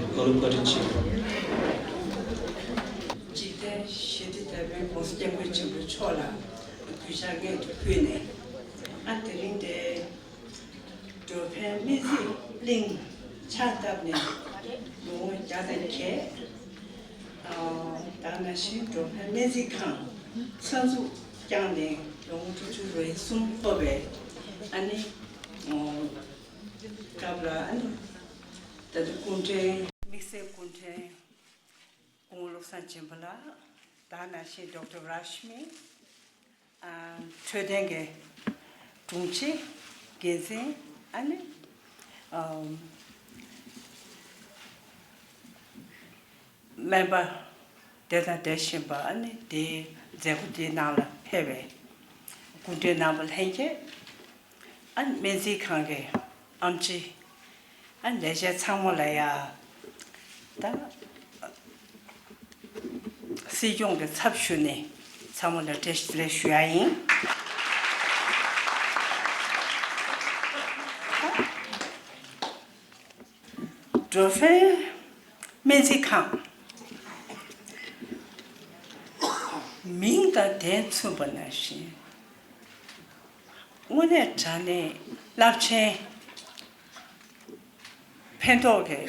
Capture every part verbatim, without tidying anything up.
བཀའ་སློབ་བཀའ་དྲིན་ཆེ། འཇིག་རྟེན་ཞི་བདེ་དར་པའི་༸གོང་ས་༸སྐྱབས་མགོན་ཆེན་པོ་མཆོག་ལ་གུས་ཕྱག་སྔོན་དུ་ཕུལ་ནས། ཨ་དེ་རིང་དེ་འགྲོ་ཕན་སྨན་རྩིས་གླིང་ཕྱག་བཏབ་ནས་ལོ་ངོ་བརྒྱ་དང་བརྒྱད། ཨ་ད་ནང་བཞིན་འགྲོ་ཕན་སྨན་རྩིས་ཁང་གསར་འཛུགས་བསྐྱངས་ནས་ལོ་ངོ་དྲུག་ཅུ་རེ་གསུམ་ཐོབ་པའི་ཨ་ནི་ཨོ་སྐབས་ལ་ཨ་ནི་ད་ལྟ་སྐུ་ཕྲེང་དམིགས་བསལ་སྐུ་ཕྲེང་སྐུ་ངོ་བློ་བཟང་སྦྱིན་པ་ལགས། ད་ནང་བཞིན་ཌོག་ཊར་རཱཇ་མི། ཨ་འཕྲོད་བསྟེན་གྱི་དྲུང་ཆེ་འགན་འཛིན། ཨ་ནི་ཨམ་སྨན་པ་དེ་དང་དེ་བཞིན་པ། ཨ་ནི་དེའི་མཛད་སྒོ་དེའི་ནང་ལ་ཕེབས་པའི་སྐུ་མགྲོན་རྣམ་པ་ལྷན་རྒྱས། ཨ་ནི་སྨན་རྩིས་ཁང་གི་ཨེམ་ཆི། ཨ་ནི་ལས་བྱེད་ཚང་མ་ལ་ཡ། ད་སྲིད་སྐྱོང་གི་ཚབ་ཞུས་ནས་ཚང་མ་ལ་བཀྲ་ཤིས་བདེ་ལེགས་ཞུ་ཡ་ཡིན། འགྲོ་ཕན་སྨན་རྩིས་ཁང་མིང་དང་དེ་མཚུངས་པ་ནང་བཞིན། དངོས་གནས་དྲང་གནས་རླབས་ཆེན་ཕན་ཐོགས་ཀྱི་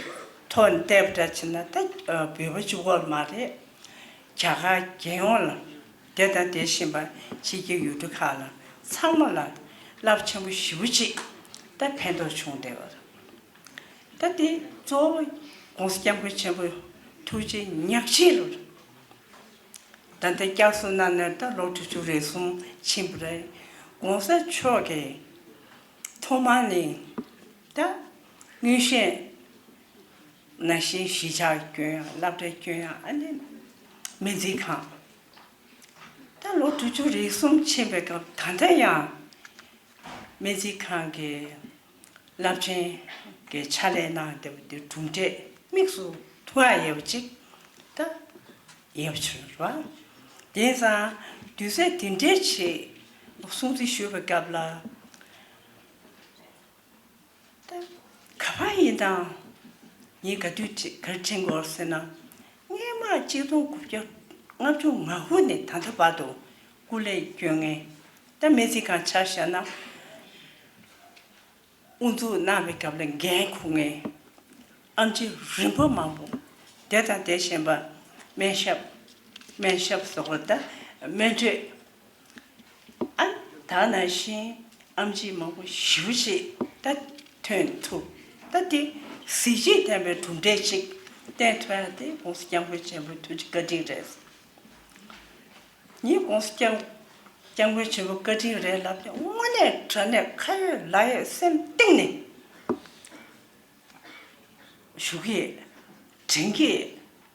ཐོག་ནས་བལྟས་པ་འདྲ་བྱས་ན། ད་བོད་པ་གཅིག་པོ་མ་རེད། རྒྱ་གར་རྒྱལ་ཡོངས་ལ། དེ་དང་དེ་བཞིན་པ་ཕྱི་རྒྱལ་ཡུལ་གྲུ་ཁག་ལ་ཚང་མ་ལ་རླབས་ཆེན་པོ་ཞེ་པོ་ཅིག་ད་ཕན་ཐོགས་བྱུང་བསྡད་པ་རེད། ད་དེ་གཙོ་བོ་༸གོང་ས་༸སྐྱབས་མགོན་ཆེན་པོའི་ཐུགས་རྗེ་ཉག་གཅིག་ལོ། ད་ལྟ་བསྐྱར་གསོ་གནང་ནས་ད་ལོ་དྲུག་ཅུ་རེ་གསུམ་ཕྱིན་པ་རེད། ༸གོང་ས་མཆོག་གིས་ཐོག་མར་ནས་ད་མངོན་ཤེས་ནང་བཞིན་གཞིས་ཆགས་སྐྱོན་ཡག་སློབ་གྲྭ་སྐྱོན་ཡག་ཨ་ནི་སྨན་རྩིས་ཁང་། ད་ལོ་དྲུག་ཅུ་རེ་གསུམ་ཕྱིན་པའི་སྐབས་ད་ལྟ་ཡང་སྨན་རྩིས་ཁང་གི་རླབས་ཆེན་གྱི་ཕྱག་ལས་གནང་བསྡད་པ་དེ་གྲུབ་འབྲས་དམིགས་སུ་ཐོན་ཡག་ཡོད་པ་ཅིག་ད་ཡོད་པ་ཅིག་རེད་པ། དེང་སང་དུས་ཚོད་དེ་འདྲའི་ཆེད་སྲུང་བརྩི་ཞུ་བའི་སྐབས་ལ། ད་ག་པར་ཡིན་དང་། ངས་ག་དུས་དྲི་ག་རེ་དྲན་གྱི་ཡོད་ཟེར་ན། སྔོན་མ་གཅིག་སྟོང་དགུ་བརྒྱ་ལྔ་བཅུ་ང་དགུ་ནས་ད་ལྟ་བར་དུ་སྐུ་ལས་བསྐྱོན་མཁན། ད་སྨན་རྩིས་ཁང་ཆ་བཞག་ན། དབུ་འཛུགས་གནང་བའི་སྐབས་ལ་འགན་འཁུར་མཁན་ཨེམ་ཆི་རིམ་པ་མང་པོ། དེ་དང་དེ་བཞིན་པ་སྨན་ཞབས། སྨན་ཞབས་ཟེར་བ་ད་སྨན་སྤྲོད། ཨ་ད་ནང་བཞིན་ཨེམ་ཆི་མང་པོ་ཞེ་པོ་ཅིག་ད་ཐོན་ཐུབ། ད་དེ་གཟི་བརྗིད་ལྡན་པའི་གྲུབ་འབྲས་ཅིག་བསྟན་ཐུབ་ཡ་དེ་༸གོང་ས་༸སྐྱབས་མགོན་ཆེན་པོའི་ཐུགས་རྗེ་བཀའ་དྲིན་རེད། ངས་༸གོང་ས་༸སྐྱབས་༸སྐྱབས་མགོན་ཆེན་པོ་བཀའ་དྲིན་རེད་ལབ་ནས་དངོས་གནས་དྲང་གནས་ཁ་ཡོད་ལག་ཡོད་སེམས་གཏིང་ནས་ཞུ་གི་ཡོད། དྲན་གི་ཡོད།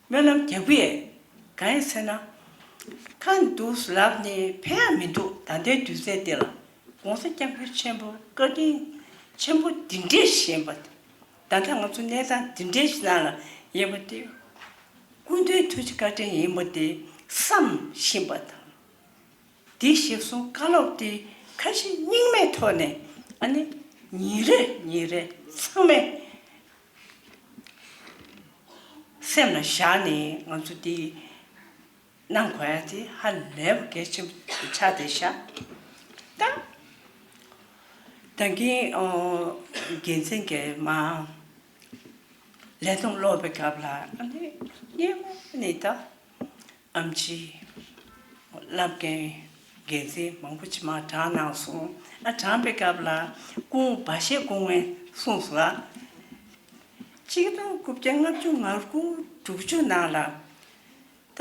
སྨོན་ལམ་རྒྱག་གི་ཡོད། གང་ཡིན་ཟེར་ན། ཁ་འདུག་ལབ་ནས་ཕན་ཡ་མི་འདུག་ད་ལྟའི་དུས་ཚོད་འདི་ལ་༸གོང་ས་༸སྐྱབས་མགོན་ཆེན་པོ་བཀའ་དྲིན་ཆེན་པོ་འདི་འདྲས་ཞིག་ཡིན་པ། ད་ལྟ་ང་ཚོ་གནས་སྟངས་འདི་འདྲས་ཞིག་ནང་ལ་ཡིན་པ་དེ། སྐུ་མདུན་ཐུགས་རྗེ་བཀའ་དྲིན་ཡིན་པ་དེ་བསམ་ཤེས་པ་དང་། དེ་གཞིར་བཟུང་བཀའ་སློབ་དེ་ཁ་ཞེ་གཉིས་མེད་ཐོག་ནས་ཨ་ནི་ཉིན་རེ་ཉིན་རེ་ཚང་མས་སེམས་ལ་བཞག་ནས་ང་ཚོ་དེ་གནང་དགོས་ཡ་དེ་ཧ་ལས་པ་གལ་ཆེན་པོ་ཆགས་བསྡད་ཤག་ད་ད་གིན་འགན་འཛིན་གྱིས་མར་ལས་བསྡོམས་ཀློག་པའི་སྐབས་ལ་ཨ་ནི་སྔོན་མ་ནས་ད། ཨེམ་ཆི་བླ་རྒན་འགན་འཛིན་མང་པོ་ཅིག་མར་བགྲངས་གནང་སོང་། ཨ་བགྲངས་པའི་སྐབས་ལ་སྐུ་ངོ་བྷ་ཤེ་སྐུ་ངོས་གསུངས་སོང་ལ། གཅིག་སྟོང་དགུ་བརྒྱ་ལྔ་བཅུ་ང་དགུ་དྲུག་ཅུ་ནང་ལ་ད་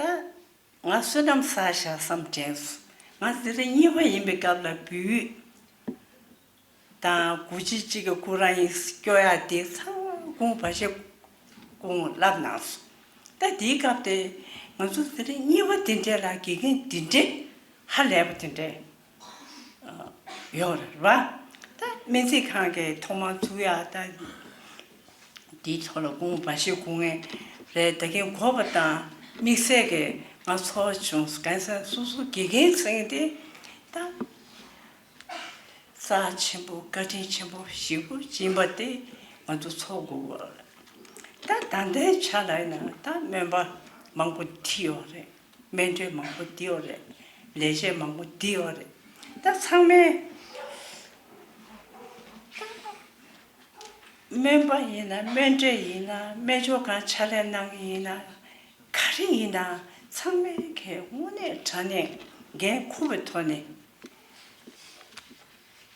ང་བསོད་ནམས་བསགས་བཞག་བསམ་དྲན་སོང་། ང་དེ་རིང་གཉིས་པ་ཡིན་པའི་སྐབས་ལ་བོད་ཡིག་དང་སྒོ་ཕྱི་གཅིག་གི་ཁོ་རང་ཡིན་སྐྱོ་ཡག་དེ་ཚང་མ་སྐུ་ངོ་བྷ་ཤེ་སྐུ་ངོ་ལབ་གནང་སོང་། ད་དེའི་སྐབས་དེ་ང་ཚོ་དེ་རིང་གཉིས་པ་དེ་འདྲས་ལ་དགེ་རྒན་དེ་འདྲས་ཧ་ལས་པ་དེ་འདྲས་ཡོད་རེད་བ། ད་སྨན་རྩིས་ཁང་གི་ཐོག་མར་ཚུགས་ཡག་ད་དེའི་ཐོག་ལ་སྐུ་ངོ་བྷ་ཤེ་སྐུ་ངོ་རེད། ད་གིན་གོ་བ་དང་དམིགས་བསལ་གྱི་ང་ཚོར་བྱུང་སོང་། གང་ཟེར་སོ་སོ་དགེ་རྒན་ཟེར་མཁན་དེ་ད། རྩ་ཆེན་པོ་བཀའ་དྲིན་ཆེན་པོ་ཞེ་པོ་ཅིག་ཡིན་པ་དེ་ང་ཚོ་ཚོར་དགོས་པ་རེད། ད་ད་ལྟའི་ཆ་ལ་ཡིན་ན་ད་སྨན་པ་མང་པོ་བྲིས་ཡོད་རེད། སྨན་གྲྭ་མང་པོ་བྲིས་ཡོད་རེད། ལས་བྱེད་མང་པོ་བྲིས་ཡོད་རེད། ད་ཚང་མས་སྨན་པ་ཡིན་ན་སྨན་གྲྭ་ཡིན་ན་སྨན་སྦྱོང་ཁང་ཕྱག་ལས་གནང་གི་ཡིན་ན་ག་རེ་ཡིན་ན་ཚང་མས་ཁས་དངོས་གནས་དྲང་གནས་འགན་འཁུར་བའི་ཐོག་ནས་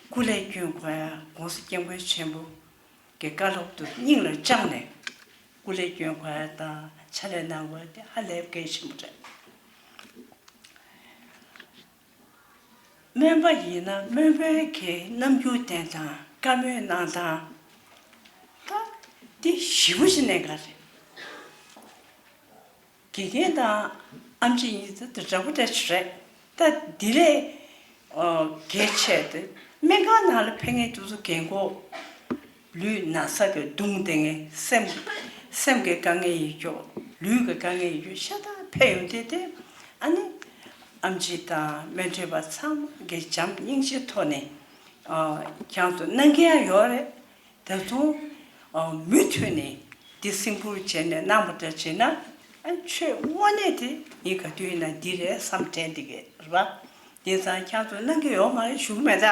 སྐུ་ལས་སྐྱོན་དགོས་ཡ་༸གོང་ས་༸སྐྱབས་མགོན་ཆེན་པོ་གི་བཀའ་སློབ་ཏུ་སྙིང་ལ་བཅངས་ནས་སྐུ་ལས་སྐྱོན་དགོས་ཡ་དང་ཕྱག་ལས་གནང་དགོས་ཡ་དེ་ཧ་ལས་པ་གལ་ཆེན་པོ་རེད། སྨན་པ་ཡིན་ན་སྨན་པའི་གི་རྣམ་འགྱུར་བསྟན་སྟངས་བཀའ་མོལ་གནང་སྟངས་ད་དེ་ཞེ་པོ་ཅིག་གནད་འགག་རེད། དགེ་རྒན་དང་ཨེམ་ཆི་གཉིས་ད་དེ་འདྲ་པོ་འདྲ་ཅིག་རེད། ད་དེ་ལས་ཨོ་གལ་ཆེ་དེ་སྨན་ཁང་ནང་ལ་ཕེབས་མཁན་དེ་ཚོ་རྒན་གོག་ལུས་ན་ཚ་གི་གདུང་དེ་ངས་སེམས་སེམས་ཀྱི་དཀའ་ངལ་ཡོད་ཀྱོག་ལུས་ཀྱི་དཀའ་ངལ་ཡོད་ཀྱོག་ཤ་སྟག་ཕེབས་ཡོང་དུས་དེ་ཨ་ནི་ཨེམ་ཆི་དང་སྨན་ཁང་པ་ཚང་མ་གི་བྱམས་སྙིང་རྗེ་ཐོག་ནས་ཨ་ཁྱེད་ཚོ་གནང་གི་ཡ་ཡོད་རེད། ད་དུང་ཨ་མུ་མཐུད་ནས་འདི་སེམས་ཁུར་བྱས་ནས་གནང་བ་འདྲ་བྱས་ན་ཨ་ཆོས་དངོས་གནས་དེ་ངས་ག་དུས་ཡིན་ན་འདི་རེད་བསམ་དྲན་འདི་གས་རེད་པ། དེང་སང་ཁྱེད་ཚོ་གནང་གི་ཡོད་མ་རེད་ཞུ་གི་མེད་ད།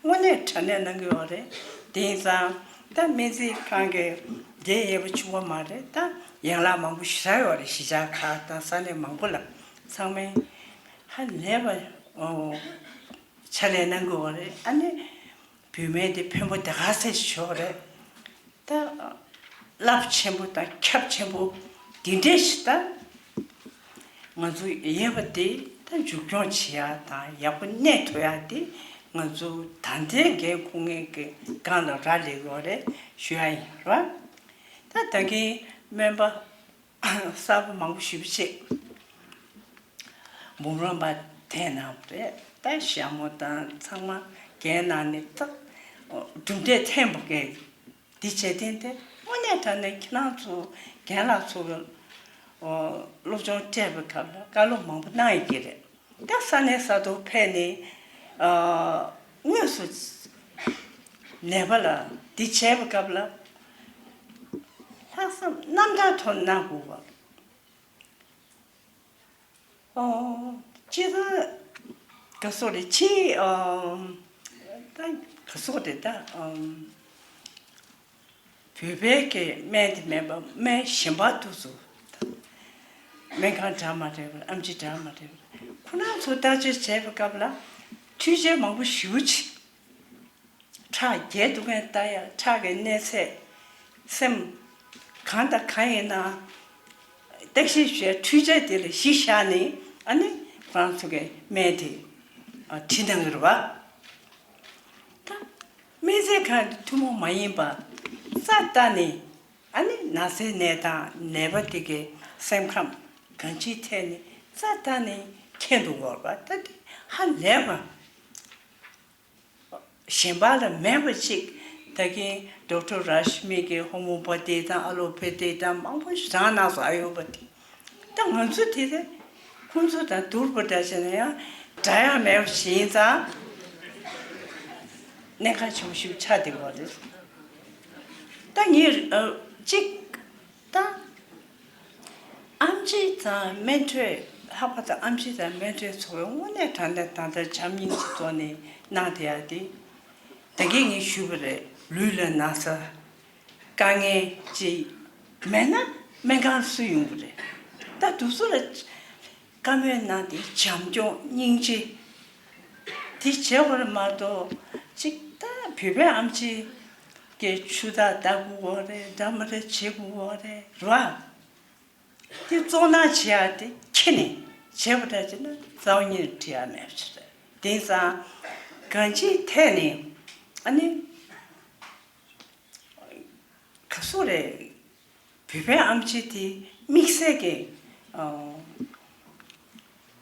དངོས་གནས་དྲང་གནས་གནང་གི་ཡོད་རེད། དེང་སང་ད་སྨན་རྩིས་ཁང་གི་འབྲེལ་ཡོད་པ་གཅིག་པོ་མ་རེད་ད། ཡན་ལག་མང་པོ་ཞེ་དྲག་ཡོད་རེད། གཞིས་ཆགས་ཁག་དང་ས་གནས་མང་པོ་ལ་ཚང་མས་ཧ་ལས་པ་ཨོ་ཕྱག་ལས་གནང་གི་ཡོད་རེད། ཨ་ནི་བུད་མེད་དེ་ཕན་པོ་དེ་ག་ཚད་ཞིག་ཡོད་རེད། ད་རླབས་ཆེན་པོ་དང་ཁྱབ་ཆེན་པོ་འདི་འདྲས་ཤིག་ད་ང་ཚོ་ཡོད་པ་དེ་ད་མཇུག་སྐྱོང་བྱེད་ཡ་དང་ཡག་པོ་གནས་ཐུབ་ཡ་དེ་ང་ཚོ་ད་ལྟའི་འགན་འཁུར་མཁན་གྱི་སྒང་ལ་རག་ལས་ཡོད་རེད་ཞུ་ཡ་ཡིན་ར། ད་ད་གིན་སྨན་པ་གསར་པ་མང་པོ་ཞེ་པོ་ཅིག་འབུམ་རམས་པ་འཐེན་གནང་བ་རེད། ད་ཞྭ་མོ་དང་ཚང་མ་རྒན་གནང་ནས་ད་གྲུབ་འབྲས་ཐོན་པ་གི་འདི་བྱེད་ཐེངས་དེ་དངོས་གནས་དྲང་གནས་ཁྱེད་རང་ཚོ་རྒན་ལགས་ཚོ་གི་སློབ་སྦྱོང་སྤྲད་པའི་སྐབས་ལ་བཀའ་སློབ་མང་པོ་གནང་ཡོད་ཀྱི་རེད། ད་ས་གནས་ས་ཐོག་ཕེབས་ནས་དངོས་སུ་ནད་པ་ལ་འདི་བྱས་པའི་སྐབས་ལ་ལྷག་བསམ་རྣམ་དག་ཐོག་གནང་དགོས་པ། ཨོ། སྤྱིར་བཏང་ག་སོགས་རེད་ཕྱི་ཨོ། ད་ག་སོགས་རེད་ད་ཨོ། བོད་པའི་གི་སྨན་དེ་མེད་པ་སྨན་གཞན་པ་འདུག་ཚོ། སྨན་ཁང་འདྲ་མ་འདྲ་བར་ཨེམ་ཆི་འདྲ་མ་འདྲ་བར་ཁོ་རང་ཚོ་བརྟག་དཔྱད་བྱས་པའི་སྐབས་ལ་འཕྲུལ་ཆས་མང་པོ་ཞེ་པོ་ཅིག་ཁྲག་རྒྱས་འདུག་མཁན་ལྟ་ཡ། ཁྲག་གི་གནས་ཚད་སེམས་གང་དང་གང་ཡིན་ན་བརྟག་ཞིབ་བྱས་འཕྲུལ་ཆས་དེ་ལ་གཞི་བཞག་ནས་ཨ་ནི་ཁོ་རང་ཚོ་གི་སྨན་དེ་ཨ་བྲིས་གནང་གི་རེད་བ། ད་སྨན་རྩིས་ཁང་དེ་ཐུན་མོང་མ་ཡིན་པ་རྩ་བལྟ་ནས་ཨ་ནི་ན་ཚའི་གནས་སྟངས་ནད་པ་དེ་གི་སེམས་ཁམས་གང་ཅིའི་ཐད་ནས་རྩ་བལྟ་ནས་མཁྱེན་འདུག་གོ་བ། ད་དེ་ཧ་ལས་པ། གཞན་པ་ལ་མེད་པ་ཅིག་ད་གིན་ཌོག་ཊར་རཱ་ཤི་མི་གི་ཧོ་མོ་པ་ཏི་དང་ཨ་ལོ་པེ་ཏི་དང་མང་པོ་ཞིག་རང་གནང་སོང་། ཨ་ཡོ་པ་ཏི། ད་ང་ཚོ་དེ་རེད། ཁོང་ཚོ་དང་བསྡུར་བ་འདྲ་བྱས་ན་ཡང་འདྲ་ཡ་མེད་པ་ཞིག་ཡིན་ཙང་གནད་འགག་ཆེན་པོ་ཞིག་ཆགས་བསྡད་པ་རེད། ད་ངས་ཨ་གཅིག་ད་ཨེམ་ཆི་དང་སྨན་བཅོས། ལྷག་པར་དུ་ཨེམ་ཆི་དང་སྨན་བཅོས་ཚོ་བའི་དངོས་གནས་དྲང་གནས་ད་ལྟ་བྱམས་སྙིང་རྗེ་ཐོག་ནས་གནང་བསྡད་ཡ་དེ། ད་གིན་ངས་ཞུས་པ་རེད། ལུས་ལ་ན་ཚ་དཀའ་ངལ་ཅིག་མེད་ན་སྨན་ཁང་སུ་ཡོང་གི་རེད། ད་དུས་ཚོད་ལ་བཀའ་མོལ་གནང་སྟེ་བྱམས་སྐྱོང་སྙིང་རྗེ་དེ་བྱེད་དགོས་རེད་མ་གཏོགས་ཅིག་ད་བོད་པའི་ཨེམ་ཆི་གི་ཆུ་རྟགས་ལྟ་དགོས་ཀྱི་ཡོད་རེད། འདྲ་མི་འདྲ་བྱེད་དགོས་ཀྱི་ཡོད་རེད་ར། དེ་གཙོ་གནང་བྱེད་ཡ་དེ་ཁྱེད་ནས་བྱས་པ་འདྲ་བྱས་ན་རྩ་བ་ཉིད་ནས་འགྲིག་ཡ་མེད་པ་ཞིག་རེད། དེང་སང་གང་ཅིའི་ཐད་ནས་ཨ་ནི་ག་སོགས་རེད། བོད་པའི་ཨེམ་ཆི་དེ་དམིགས་བསལ་གྱི་ཨ་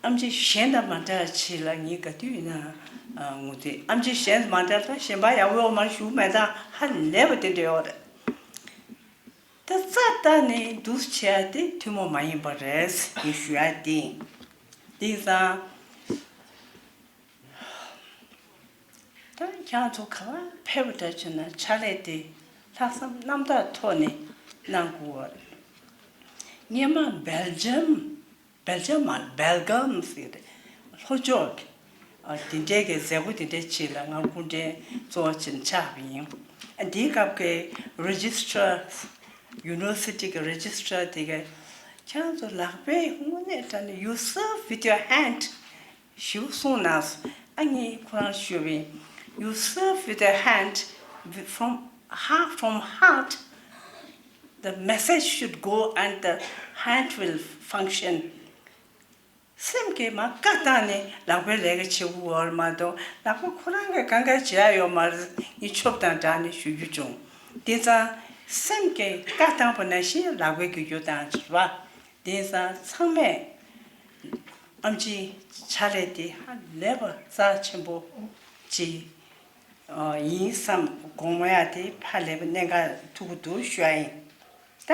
ཨེམ་ཆི་གཞན་དང་མ་འདྲ་བ་ཅིག་ལ་ངས་ག་དུས་ཡིན་ན་ཨ་ངོས་འཛིན། ཨེམ་ཆི་གཞན་དང་མ་འདྲ་ད་གཞན་པ་ཡག་པོ་ཡོད་མ་རེད་ཞུ་མེད། ད་ཧ་ལས་པ་དེ་འདྲ་ཡོད་རེད། ད་རྩ་བལྟ་ནས་འདུག་བྱས་ཏེ་ཐུན་མོང་མ་ཡིན་པ་རེད་ངས་ཞུ་ཡ་དེ། དེང་སང་ད་ཁྱེད་ཚོ་ག་པར་ཕེབས་པ་འདྲ་བྱུང་ན་ཕྱག་ལས་དེ་ལྷག་བསམ་རྣམ་དག་ཐོག་ནས་གནང་དགོས་པ་རེད། སྔོན་མ་སྦེལ་ཇམ། སྦེལ་ཇམ་མ་སྦེལ་གམ་ཟེར་ཏེ། ལྷོ་ཕྱོགས་ཀྱི་ཨ་དེ་འདྲའི་གི་མཛད་སྒོ་དེ་འདྲའི་ཆེད་ལ་ང་སྐུ་མགྲོན་གཙོ་བོ་བྱས་ནས་ཆགས་པ་ཡིན། ཨ་དེའི་སྐབས་ཀྱི་རེ་ཇི་སི་ཊར། ཡུ་ནི་ཝར་སི་ཊི་གི་རེ་ཇི་སི་ཊར་དེ་ག་ཁྱེད་རང་ཚོ་ལག་པས་དངོས་གནས་དྲང་གནས། You serve with your hand. ཞུ་གསུངས་ན། ཨ་ནི་ཁོ་རང་ཞུ་བའི། You serve with your hand, from heart, from heart, the message should go and the hand will function. སེམས་ཀྱིས་མར་བཀའ་བཏང་ནས་ལག་པས་ལས་ཀ་བྱེད་དགོས་པ་མ་གཏོགས། ལག་པ་ཁོ་རང་གིས་གང་ག་བྱེད་ཡ་ཡོད་མ་རེད། ངས་ཆོབ་དང་སྦྲགས་ནས་ཞུ་རྒྱུ་བྱུང་། དེ་ཙང་སེམས་ཀྱིས་བཀའ་བཏང་པ་ནང་བཞིན་ལག་པས་འགུལ་རྒྱུ་དང་བྱེད་པ། དེང་སང་ཚང་མས་ཨེམ་ཆིའི་ཕྱག་ལས་དེ་ཧ་ལས་པ་རྩ་ཆེན་པོ་ཅིག་ཡིན་བསམ། དགོངས་པ་ཡ་དེ་ཧ་ལས་པ་གནད་འགག་ཐུག་གི་འདུག་ཞུ་ཡ་ཡིན། ད་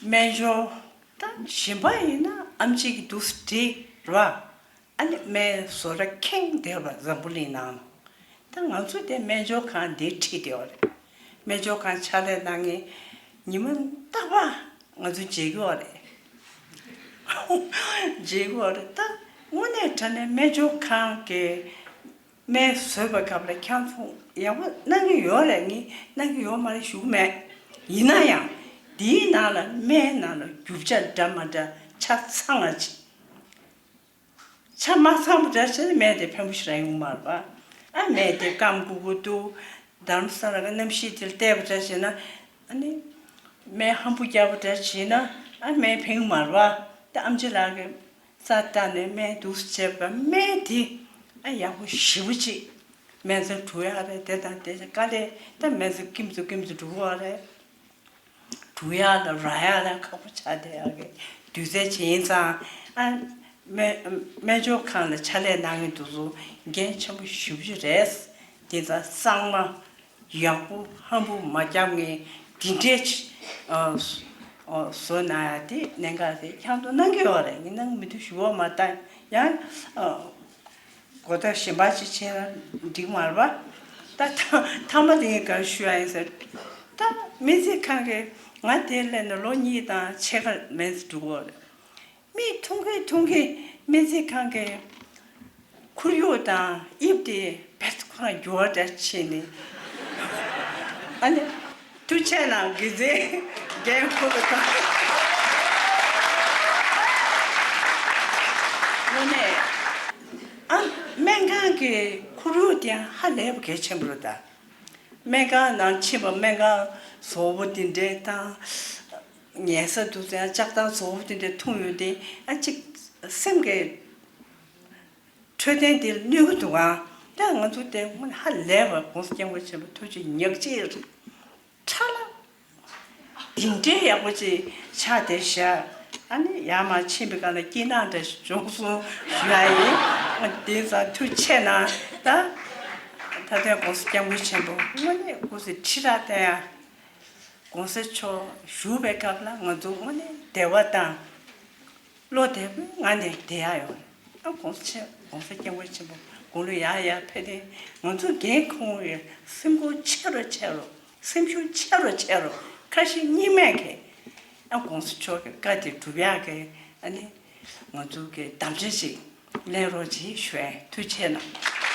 སྨན་སྦྱོར། ད་གཞན་པ་ཡིན་ན་ཨེམ་ཆི་གིས་འདུག་སེ་བྲིས་ར། ཨ་ནི་སྨན་བཟོ་གྲྭ་ཁེངས་བསྡད་པ་འཛམ་བུ་གླིང་ནང་། ད་ང་ཚོ་དེ་སྨན་སྦྱོར་ཁང་འདིར་ཁྲིད་བསྡད་པ་རེད། སྨན་སྦྱོར་ཁང་ཕྱག་ལས་གནང་མཁན་ཉི་མ་རྟག་པར་ང་ཚོ་མཇལ་གྱི་ཡོད་རེད། མཇལ་གྱི་ཡོད་རེད། ད་དངོས་གནས་དྲང་གནས་སྨན་སྦྱོར་ཁང་གི་སྨན་བཟོས་པའི་སྐབས་ལ་ཁྱེད་ཚོ་ཡག་པོ་གནང་གི་ཡོད་རེད། ངས་གནང་གི་ཡོད་མ་རེད་ཞུ་གི་མེད། ཡིན་ན་ཡང་འདིའི་ནང་ལ་སྨན་ནང་ལ་རྒྱུ་ཆ་འདྲ་མི་འདྲ་ཆ་ཚང་བ་ཅིག་ཆ་མ་ཚང་བ་འདྲ་བྱས་ན་སྨན་དེ་ཕན་པོ་ཞེ་དྲག་ཡོང་མ་རེད་པ། ཨ་སྨན་དེ་སྐམ་དགོས་ཀྱི་འདུག་དྷ་རམ་ས་ལ་གི་གནམ་གཤིས་དེར་བལྟས་པ་འདྲ་བྱས་ན། ཨ་ནི་སྨན་ཧམ་པོ་རྒྱག་པ་འདྲ་བྱས་ན། ཨ་སྨན་ཕན་གྱི་མ་རེད་པ། ད་ཨེམ་ཆི་ལགས་ཀྱིས་རྩ་བལྟས་ནས་སྨན་འདུག་སེ་བྱས་པ། སྨན་དེ་ཨ་ཡག་པོ་ཞེ་པོ་ཅིག་སྨན་རྩིས་འགྲོ་ཡག་རེད། དེ་དང་དེ་དཀའ་ལས། ད་སྨན་རྩིས་ཀིམ་ཙུ་ཀིམ་ཙུ་འགྲོ་གི་ཡོད་རེད། འགྲོ་ཡག་ལ་རག་ཡག་ལ་ཁག་པོ་ཆགས་བསྡད་ཡག་གི་དུས་ཚོད་ཅིག་ཡིན་ཙང་། ཨ་སྨན་སྨན་སྦྱོར་ཁང་ལ་ཕྱག་ལས་གནང་མཁན་དེ་ཚོ་འགན་ཆེན་པོ་ཞེ་པོ་ཅིག་རེད། དེ་ཙང་གཙང་མ་ཡག་པོ་ཧམ་པོ་མ་བརྒྱབ་མཁན་དེ་འདྲས་ཅིག་ཨ་བཟོ་གནང་ཡག་དེ་གནད་འགག་རེད། ཁྱེད་ཚོ་གནང་གི་ཡོད་རེད། ངས་གནང་མི་འདུག་ཞུ་བ་མ་གཏོགས། ཡང་ཨ་གོ་བརྡ་གཞན་པ་ཅིག་བྱས་ན་འགྲིག་མ་རེད་པ། ད་ཐ་མ་དེ་ངས་ག་རེ་ཞུ་ཡག་ཡིན་ཟེར། ད་སྨན་རྩིས་ཁང་གིས་ང་དེར་སླེབས་ནས་ལོ་གཉིས་དང་ཕྱེད་ཀ་མིན་འགྲོ་གི་ཡོད་རེད། མིག་མཐོང་གིན་མཐོང་གིན་སྨན་རྩིས་ཁང་གི་ཁོར་ཡུག་དང་དབྱིབས་དེ་བེད་ཁོ་རང་འགྱུར་བ་འདྲ་བྱས་ནས། ཨ་ནི་ཐུགས་རྗེ་གནང་། དགེ་རྒན་རྒན་ཁོ་ལ་དང་། དངོས་གནས་ཨ་སྨན་ཁང་གི་ཁོར་ཡུག་དེ་ཧ་ལས་པ་གལ་ཆེན་པོ་རེད་ད། སྨན་ཁང་ནང་ཕྱིན་པ། སྨན་ཁང་བཟོ་པོ་དེ་འདྲས་དང་། ཉལ་ས་འདུག་ཙང་ལྕགས་ཐག་བཟོ་པོ་དེ་འདྲས་མཐོང་ཡོང་དུས། ཨ་ཅིག་སེམས་ཀྱི་འཕྲོད་བསྟེན་དེ་གནོད་ཀྱི་འདུག་ག་ད་ང་ཚོ་དེ་སྔོན་ཧ་ལས་པ་༸གོང་ས་༸སྐྱབས་མགོན་ཆེན་པོ་ཐུགས་རྗེ་ཉག་གཅིག་རེད། ཁྲ་ལ། དེ་འདྲའི་ཡག་པོ་ཅིག་ཆགས་བསྡད་ཤག་ཨ་ནི་ཡར་མར་ཕྱིན་པའི་སྒང་ལ་སྐྱིད་སྣང་འདྲ་ཞིག་བྱུང་སོང་ཞུ་ཡག་ཡིན། དེང་སང་ཐུགས་ཆེ་གནང་། ད་ད་ཐེངས་༸གོང་ས་༸སྐྱབས་མགོན་ཆེན་པོ་དངོས་གནས་སྐུ་ཚེ་ཁྲི་ཕྲག་བརྟན་ཡག ༸གོང་ས་མཆོག་བཞུགས་པའི་སྐབས་ལ་ང་ཚོ་དངོས་གནས་བདེ་བ་དང་བློ་བདེ་པོའི་ངང་ནས་བསྡད་ཡག་ཡོད་རེད། ཨ་༸གོང་ས་ཆེན་༸གོང་ས་༸སྐྱབས་མགོན་ཆེན་པོ་དགུང་ལོ་ཡར་ཡར་ཕེབས་དུས། ང་ཚོ་རྒན་ཁོང་གི་སེམས་ཁུར་ཆེ་རུ་ཆེ་རུ། སེམས་ཤུགས་ཆེ་རུ་ཆེ་རུ། ཁ་ཞེ་གཉིས་མེད་ཀྱི་ཨ་༸གོང་ས་མཆོག་གི་བཀའ་དེ་སྒྲུབ་ཡག་གི་ཨ་ནི་ང་ཚོ་གི་དམ་བཅའ་ཅིག་ལེན་རོགས་གྱིས་ཞུ་ཡ། ཐུགས་རྗེ་གནང་།